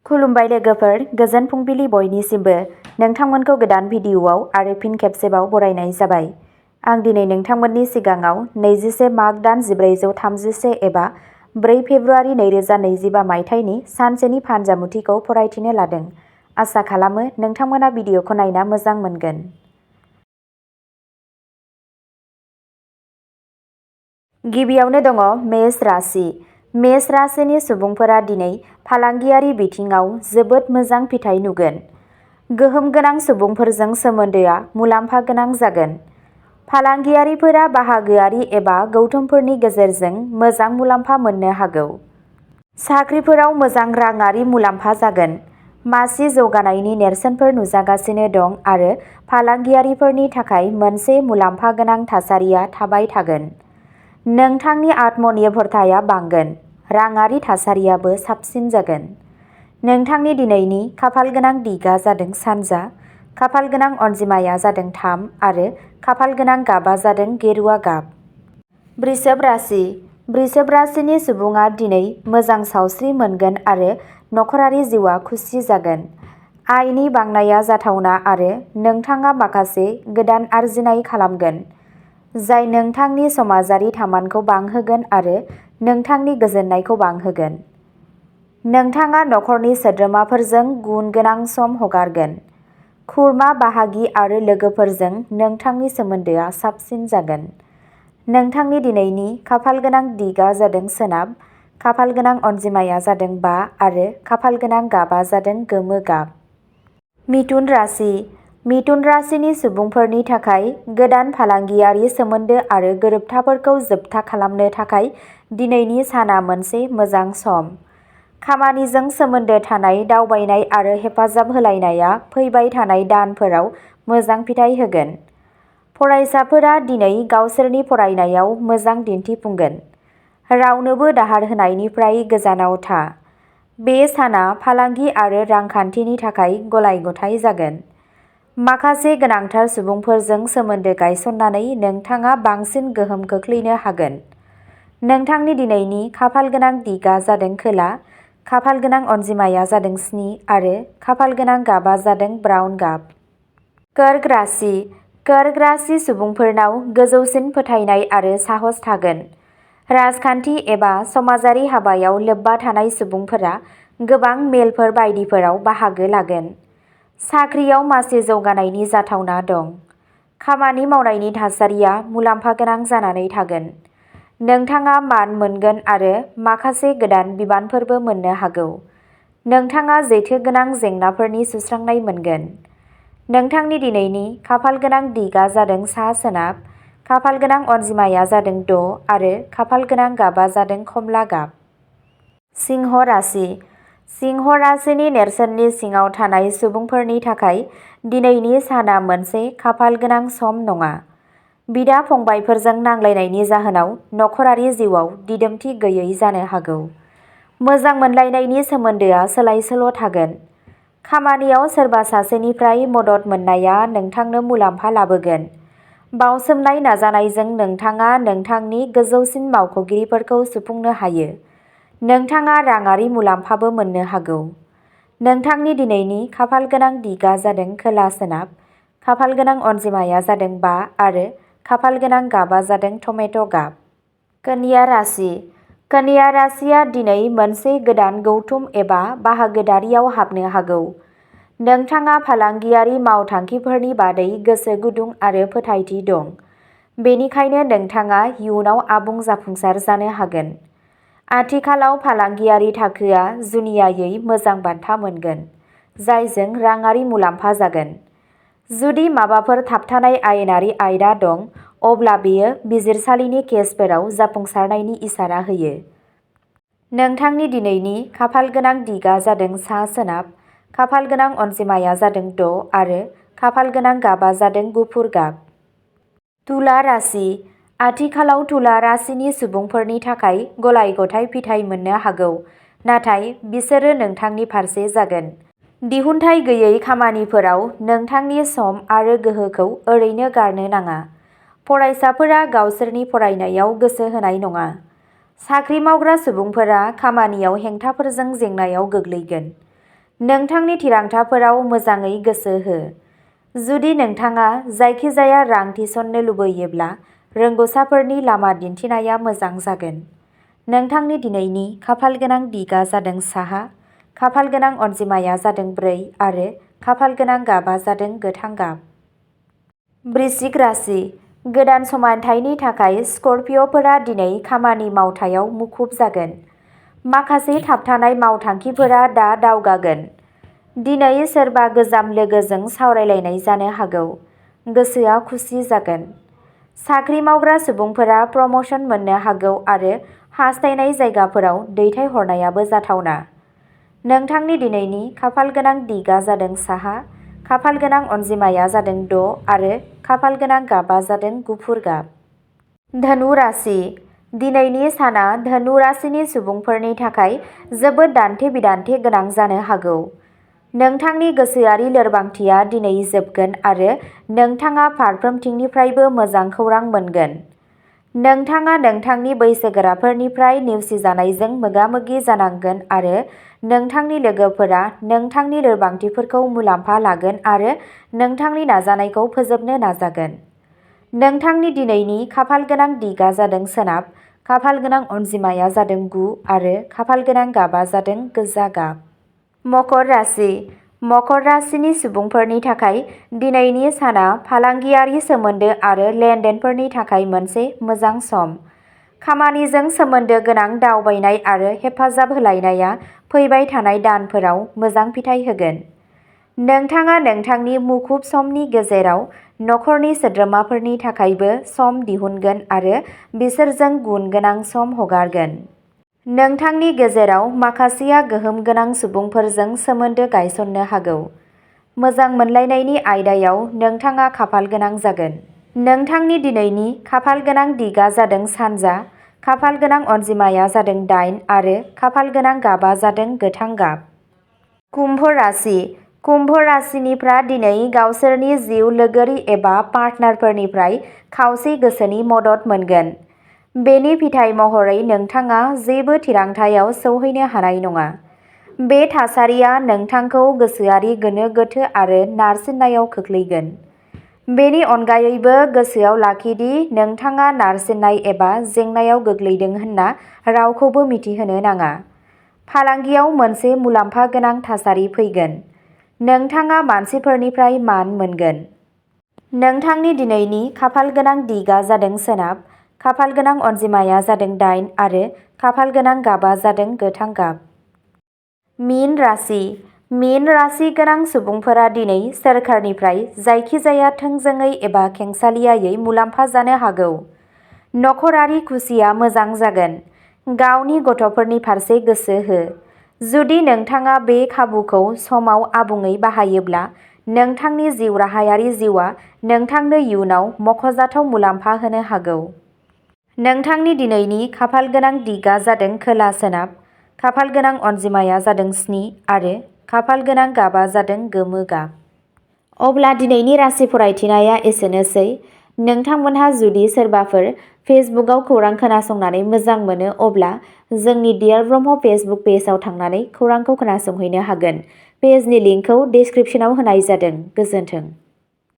खुलुमबाय लोगोफोर, गोजोन फुंबिलि बयनिसिमबो। नोंथांमोनखौ गोदान भिडिअ'आव आरो फिन खेबसेबाव बरायनाय जाबाय। आं दिनै नोंथांमोननि सिगाङाव 24 माग दान 1431 एबा 4 फेब्रुआरि 2025 मायथाइनि सानसेनि फानजामुथिखौ फरायथिनो लादों। आसा खालामो नोंथांमोना भिडिअ'खौ नायना मोजां मोनगोन। गिबियावनो दङ मेष राशि। मेष राशिनि सुबुंफोरा दिनै फालांगियारि बिथिङाव जोबोद मोजां फिथाइ नुगोन। गोहोम गोनां सुबुंफोरजों सोमोन्दोआ मुलाम्फा गोनां जागोन। फालांगियारिफोरा बाहागोआरि एबा गौथुमफोरनि गेजेरजों मोजां मुलाम्फा मोननो हागौ। साख्रिफोराव मोजां राङारि मुलाम्फा जागोन। मासि जौगानायनि नेरसोनफोर नुजागासिनो दं आरो फालांगियारिफोरनि थाखाय मोनसे मुलाम्फा गोनां थासारिया थाबाय थागोन। नोंथांनि आत्मनिर्भरताया बांगोन। राङारि थासारियाबो साबसिन जागोन। नोंथांनि दिनैनि खाफालगोनां दिगा जादों सानजा, खाफालगोनां अनजिमाया जादों 3 आरो खाफालगोनां गाबा जादों गेरुआ गाब। वृषभ राशि। वृषभ राशिनि सुबुङा दिनै मोजां सावस्रि मोनगोन आरो नखरारि जिउआ खुसि जागोन। आयनि बांनाया जाथावना आरो नोंथाङा माखासे गोदान आरजिनाय खालामगोन, जाय नोंथांनि समाजारि थामानखौ बांहोगोन आरो नोंथांनि गोजोननायखौ बांहोगोन। नोंथाङा नखरनि सोद्रोमाफोरजों गुन गोनां सम हगारगोन। खुरमा बाहागि आरो लोगोफोरजों नोंथांनि सोमोन्दोआ साबसिन जागोन। नोंथांनि दिनैनि खाफालगोनां दिगा जादों सोनाब, खाफालगोनां अनजिमाया जादों 5 आरो खाफालगोनां गाबा जादों गोमो गाब। मिथुन राशि। मिथुन राशिनि सुबुंफोरनि थाखाय गोदान फालांगियारि सोमोन्दो आरो गोरोबथाफोरखौ जोबथा खालामनो थाखाय दिनैनि साना मोनसे मोजां सम। खामानिजों सोमोन्दो थानाय दावबायनाय आरो हेफाजाब होलायनाया फैबाय थानाय दानफोराव मोजां फिथाइ होगोन। फरायसाफोरा दिनै गावसोरनि फरायनायाव मोजां दिन्थिफुंगोन। रावनोबो दाहार होनायनिफ्राय गोजानाव था। बे साना फालांगि आरो रांखान्थिनि थाखाय गलाय-गथाय जागोन। माखासे गोनांथार सुबुंफोरजों सोमोन्दो गायसननानै नोंथाङा बांसिन गोहोम खोख्लैनो हागोन। नोंथांनि दिनैनि खाफालगोनां दिगा जादों खोला, खाफालगोनां अनजिमाया जादों 7 आरो खाफालगोनां गाबा जादों ब्राउन गाब। कर्क राशि। कर्क राशि सुबुंफोरनाव गोजौसिन फोथायनाय आरो साहस थागोन। राजखान्थि एबा समाजारि हाबायाव लोब्बा थानाय सुबुंफोरा गोबां मेलफोर बायदिफोराव बाहागो लागोन। साख्रियाव मासि जौगानायनि जाथावना दं। खामानि मावनायनि थासारिया मुलाम्फा गोनां जानानै थागोन। नोंथाङा मान मोनगोन आरो माखासे गोदान बिबानफोरबो मोननो हागौ। नोंथाङा जेथो गोनां जेंनाफोरनि सुस्रांनाय मोनगोन। नोंथांनि दिनैनि खाफालगोनां दिगा जादों सा-सोनाब, खाफालगोनां अनजिमाया जादों 6 आरो खाफालगोनां गाबा जादों खमला गाब। सिंह राशि। सिंह राशिनि नेरसोननि सिङाव थानाय सुबुंफोरनि थाखाय दिनैनि साना मोनसे खाफालगोनां सम नङा। बिदा-फंबायफोरजों नांलायनायनि जाहोनाव नखरारि जिउआव दिदोमथि गैयै जानो हागौ। मोजां मोनलायनायनि सोमोन्दोआ सोलाय-सोल' थागोन। खामानियाव सोरबा सासेनिफ्राय मदद मोननाया नोंथांनो मुलाम्फा लाबोगोन। बावसोमनाय नाजानायजों नोंथाङा नोंथांनि गोजौसिन मावख'गिरिफोरखौ सुफुंनो हायो। नोंथाङा राङारि मुलाम्फाबो मोननो हागौ। नोंथांनि दिनैनि खाफालगोनां दिगा जादों खोला-सोनाब, खाफालगोनां अनजिमाया जादों 5 आरो खाफालगोनां गाबा जादों टमेट' गाब। कन्या राशि। कन्या राशिया दिनै मोनसे गोदान गौथुम एबा बाहागोदारियाव हाबनो हागौ। नोंथाङा फालांगियारि मावथांखिफोरनि बादै गोसो गुदुं आरो फोथायथि दं। बेनिखायनो नोंथाङा इयुनाव आबुं जाफुंसार जानो हागोन। आथिखालाव फालांगियारि थाखोआ जुनियायै मोजां बान्था मोनगोन, जायजों राङारि मुलाम्फा जागोन। जुदि माबाफोर थाबथानाय आयेनारि आयदा दं, अब्ला बेयो बिजिरसालिनि केसफोराव जाफुंसारनायनि इसारा होयो। नोंथांनि दिनैनि खाफालगोनां दिगा जादों सा-सोनाब, खाफालगोनां अनजिमाया जादों 6 आरो खाफालगोनां गाबा जादों गुफुर गाब। तुला राशि। आथिखालाव तुला राशिनि सुबुंफोरनि थाखाय गलाय-गथाय फिथाइ मोननो हागौ, नाथाय बिसोरो नोंथांनि फारसे जागोन। दिहुनथाय गैयै खामानिफोराव नोंथांनि सम आरो गोहोखौ ओरैनो गारनो नाङा। फरायसाफोरा गावसोरनि फरायनायाव गोसो होनाय नङा। साख्रि मावग्रा सुबुंफोरा खामानियाव हेंथाफोरजों जेंनायाव गोग्लैगोन। नोंथांनि थिरांथाफोराव मोजाङै गोसो हो। जुदि नोंथाङा जायखिजाया रां थिसननो लुबैयोब्ला रोंग'साफोरनि लामा दिन्थिनाया मोजां जागोन। नोंथांनि दिनैनि खाफालगोनां दिगआ जादों साहा, खाफालगोनां अनजिमाया जादों 4 आरो खाफालगोनां गाबआ जादों गोथां गाब। वृश्चिक राशि। गोदान समानथायनि थाखाय स्कर्पिय'फोरा दिनै खामानि मावथायाव मुखुब जागोन। माखासे थाबथानाय मावथांखिफोरा दा दावगागोन। दिनै सोरबा गोजाम लोगोजों सावरायलायनाय जानो हागौ। गोसोआ खुसि जागोन। साख्रि मावग्रा सुबुंफोरा प्रम'शन मोननो हागौ आरो हास्थायनाय जायगाफोराव दैथायहरनायाबो जाथावना। नोंथांनि दिनैनि खाफालगोनां दिगआ जादों साहा, खाफालगोनां अनजिमाया जादों 6 आरो खाफालगोनां गाबआ जादों गुफुर गाब। धनु राशि। दिनैनि साना धनु राशिनि सुबुंफोरनि थाखाय जोबोद दान्थे-बिदान्थे गोनां जानो हागौ। नोंथांनि गोसोआरि लोरबांथिया दिनै जोबगोन आरो नोंथाङा फारफ्रोमथिंनिफ्रायबो मोजां खौरां मोनगोन। नोंथाङा नोंथांनि बैसोगोराफोरनिफ्राय नेवसिजानायजों मोगा-मोगि जानांगोन आरो नोंथांनि लोगोफोरा नोंथांनि लोरबांथिफोरखौ मुलाम्फा लागोन आरो नोंथांनि नाजानायखौ फोजोबनो नाजागोन। नोंथांनि दिनैनि खाफालगोनां दिगआ जादों सोनाब, खाफालगोनां अनजिमाया जादों 9 आरो खाफालगोनां गाबआ जादों गोजा गाब। मकर राशि। मकर राशिनि सुबुंफोरनि थाखाय दिनैनि साना फालांगियारि सोमोन्दो आरो लेनदेनफोरनि थाखाय मोनसे मोजां सम। खामानिजों सोमोन्दो गोनां दावबायनाय आरो हेफाजाब होलायनाया फैबाय थानाय दानफोराव मोजां फिथाय होगोन। नोंथाङा नोंथांनि मुखुब समनि गेजेराव नखरनि सोद्रोमाफोरनि थाखायबो सम दिहुनगोन आरो बिसोरजों गुन गोनां सम हगारगोन। नोंथांनि गेजेराव माखासेया गोहोम गोनां सुबुंफोरजों सोमोन्दो गायसननो हागौ। मोजां मोनलायनायनि आयदायाव नोंथाङा खाफालगोनां जागोन। नोंथांनि दिनैनि खाफालगोनां दिगआ जादों सानजा, खाफालगोनां अनजिमाया जादों 8 आरो खाफालगोनां गाबआ जादों गोथां गाब। कुम्भ राशि। कुम्भ राशिनिफ्रा दिनै गावसोरनि जिउ लोगोरि एबा पार्टनारफोरनिफ्राय खावसे गोसोनि मदद मोनगोन। बेनि फिथाय महरै नोंथाङा जेबो थिरांथायाव सौहैनो हानाय नङा। बे थासारिया नोंथांखौ गोसोआरि गोनो-गोथो आरो नारसिननायाव खोख्लैगोन। बेनि अनगायैबो गोसोआव लाखि दि नोंथाङा नारसिननाय एबा जेंनायाव गोग्लैदों होनना रावखौबो मिथिहोनो नाङा। फालांगियाव मोनसे मुलाम्फा गोनां थासारि फैगोन। नोंथाङा मानसिफोरनिफ्राय मान मोनगोन। नोंथांनि दिनैनि खाफालगोनां दिगआ जादों सोनाब, खाफालगोनां अनजिमाया जादों 8 आरो खाफालगोनां गाबआ जादों गोथां गाब। मीन राशि। मीन राशि गोनां सुबुंफोरा दिनै सोरखारनिफ्राय जायखिजाया थोंजोङै एबा खेंसालियायै मुलाम्फा जानो हागौ। नखरारि खुसिया मोजां जागोन। गावनि गथ'फोरनि फारसे गोसो हो। जुदि नोंथाङा बे खाबुखौ समाव आबुङै बाहायोब्ला नोंथांनि जिउ राहायारि जिउआ नोंथांनो इयुनाव मख'जाथाव मुलाम्फा होनो हागौ। नोंथांनि दिनैनि खाफालगोनां दिगआ जादों खोला सोनाब, खाफालगोनां अनजिमाया जादों 7 आरो खाफालगोनां गाबआ जादों गोमो गाब। अब्ला दिनैनि राशि फरायथिनाया एसेनोसै। नोंथांमोनहा जुदि सोरबाफोर फेसबुकआव खौरां खोनासंनानै मोजां मोनो अब्ला जोंनि डियार ब्रह्म फेसबुक पेजआव थांनानै खौरांखौ खोनासंहैनो हागोन। पेजनि लिंकखौ डिस्क्रिप्शनाव होनाय जादों। गोजोन्थों।